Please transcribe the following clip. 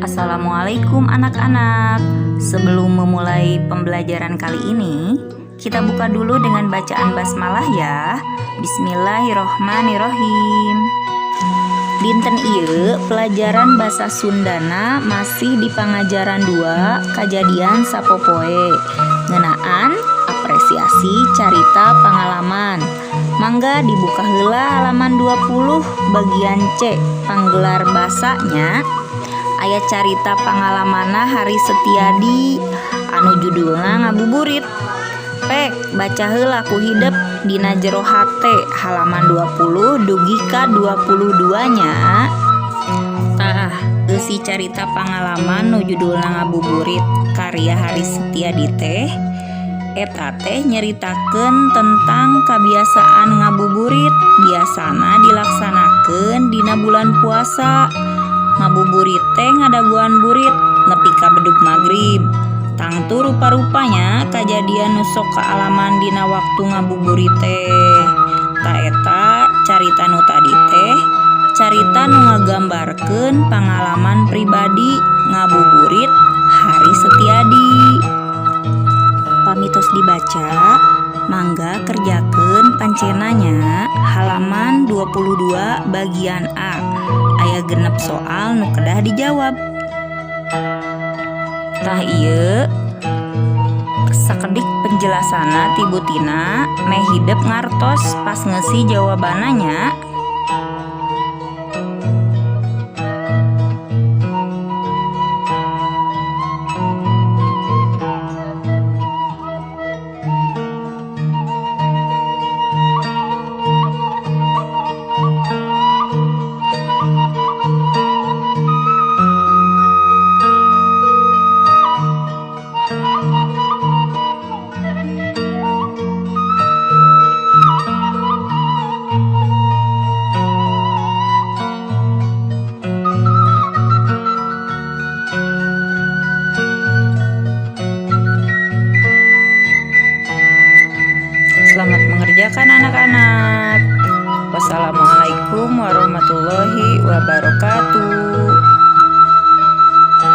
Assalamualaikum, anak-anak. Sebelum memulai pembelajaran kali ini, kita buka dulu dengan bacaan basmalah ya. Bismillahirrohmanirrohim. Dinten ieu pelajaran bahasa Sundana masih di pangajaran 2, kajadian sapopoe, ngeunaan apresiasi carita pangalaman. Mangga dibuka heula halaman 20 bagian C, panggelar basanya. Aya carita pangalamanna Hari Setiadi anu judulna Ngabuburit. Pek, baca heula ku hidep dina jero hate halaman 20 dugi ka 22 nya. Tah, eusi carita pangalaman nu judulna Ngabuburit karya Hari Setiadi teh eta teh nyeritakeun tentang kebiasaan ngabuburit, biasana dilaksanakeun dina bulan puasa. Ngabuburit teh ngadagoan burit nepi ka bedug magrib. Tangtu rupa-rupanya kajadian nu sok kaalaman dina waktu ngabuburit teh. Tah, eta carita nu tadi teh carita nu ngagambarkeun pangalaman pribadi ngabuburit Hari Setiadi. Pami tos dibaca, mangga kerjakeun pancena nya, halaman 22 bagian A. Aya 6 soal nu kedah dijawab. Tah, ieu sakedik penjelasanna ti Bu Tina, meh hidep ngartos pas ngeusi jawabanna nya. Selamat mengerjakan, anak-anak. Wassalamualaikum warahmatullahi wabarakatuh.